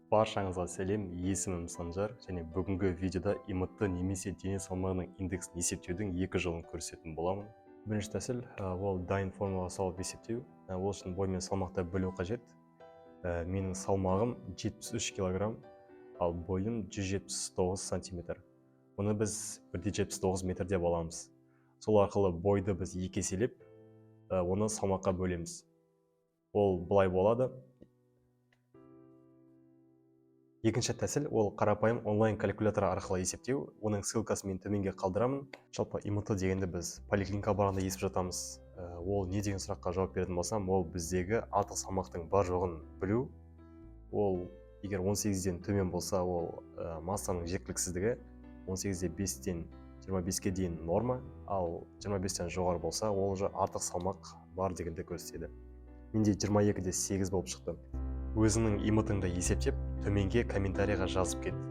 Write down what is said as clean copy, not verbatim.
Баршаңызға сәлем! Есімім Санжар және бүгінгі видеода ИМТ немесе дене салмағының индексін есептеудің екі жолын көрсететін боламын. Бірінші тәсіл ол дайын формулаға салып есептеу. Ол үшін бой мен салмақты білу қажет. Менің салмағым 73 килограмм, ал бойым 179 сантиметр. Мұны біз 1,79 метр деп аламыз. Сол арқылы бойды біз екі еселеп, оны салмаққа бөлеміз. Ол былай болады. Екінші тәсіл ол қарапайым онлайн калькулятор арқылы есептеу. Оның ссылкасын мен төменге қалдырамын. Жалпы ИМТ дегенді біз поликлиникаға барғанда естіп жатамыз. Ол не деген сұраққа жауап беретін болсам, ол біздегі артық салмақтың бар жоғын білу. Ол егер 18-ден төмен болса, ол массаның жеткіліксіздігі. 18-де 5-тен 25-ке дейін норма, ал 25-тен жоғары болса, ол уже артық салмақ бар дегенді көрсетеді. Менде 22-де 8 болып шықты. Өзіңнің ИМТ-ыңды есептеп, төменге комментарийға жазып кет.